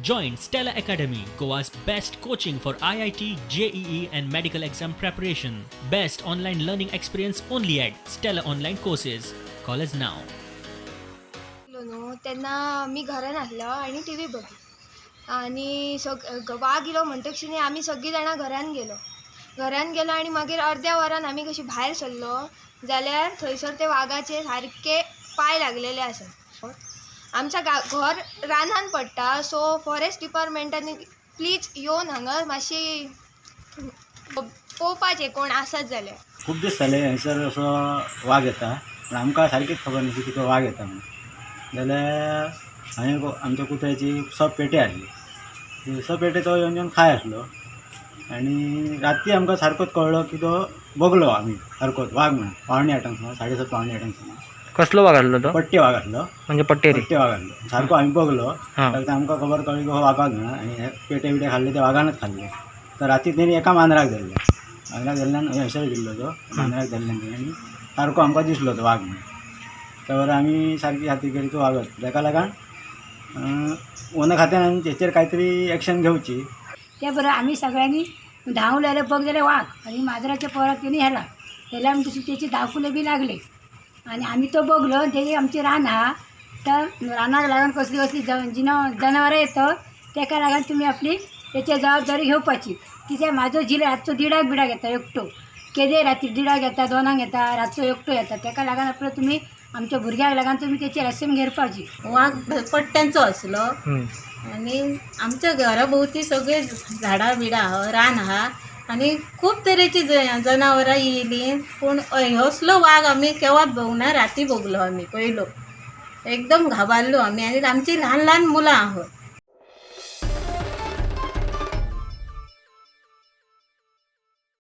Join Stella Academy, Goa's best coaching for IIT, JEE, and medical exam preparation. Best online learning experience only at Stella Online Courses. Call us now. न्हू तेन्ना आमी घरान आसलो आनी T V बघी आनी सग वाग येयलो म्हणटकीर आमी सगळीं जाणां घरान गेलो. घरान गेलो आनी मागीर अर्द्या वरान आमी कशी भायर सरलो जाल्यार थंयसर ते वागाचे सारके पांय लागलेले आसा. आमच्या घर रानान पडटा, सो फॉरेस्ट डिपार्टमेंटांनी प्लीज येवन हांगा मातशी पळोवपाचें कोण आसत जाल्यार. खूब दीस जाले हंयसर असो वाग येता, पूण आमकां सारकीच खबर नासली की तो वाग येता म्हणून. जाल्यार हांवें आमच्या कुत्र्याची सब पेटे हाडली, सब पेटे तो येवन येवन खाय आसलो. आनी राती आमकां सारकोच कळ्ळो की तो बगलो आमी सारकोच वाग म्हणून 7:45 सुमार, 7:30 7:45 सुमार. कसलो वाग आसलो तो? पट्टे वाग आसलो. म्हणजे पट्टेरी? पट्टे वाग आसलो, सारको आमी बगलो. तर आमकां खबर कळ्ळी की हो वागाच म्हणून. आनी हे पेटे बिटे खाल्ले ते वागानच खाल्ले. तर राती तेणी एका मांजराक धरले, मांजराक धरल्यान हयसर गेल्लो तो, मांजराक धरल्यान तेणी आनी सारको आमकां दिसलो तो वाग म्हणून. तर आमी सारकी खात्री केली तो वागच. ताका लागून वन खात्यान आमी तेचेर कांय तरी एक्शन घेवची. त्या बरोबर आमी सगळ्यांनी धांवलेले बघ जाल्यार वाग आनी माजराच्या पोराक तेणी हेला हेला म्हणटकीर तेचे दावकुले बी लागले आनी आमी तो बगलो. तेजी आमची रान आहा, तर रानाक लागून कसली कसली जनावरां येतात, तेका लागून तुमी आपली तेची जबाबदारी घेवपाची. कित्याक म्हाजो झिले रातचो दिडाक बिडाक येता एकटो, केदे राती दिडाक येता, दोनांक येता, रातचो एकटो येता. तेका लागून आपलो तुमी आमच्या भुरग्याक लागून तुमी तेची रेस्म घेवपाची. वाग पट्ट्यांचो आसलो आनी आमच्या घरा भोंवती सगळे झाडां बिडां आहा, रान आहा आनी खूब तरेची जनावरां येयलीं, पूण असलो वाग आमी केव्हाच बघूंक ना. राती बघलो आमी पयलो, एकदम घाबरलो आमी आनी आमची ल्हान ल्हान मुलां आहोत.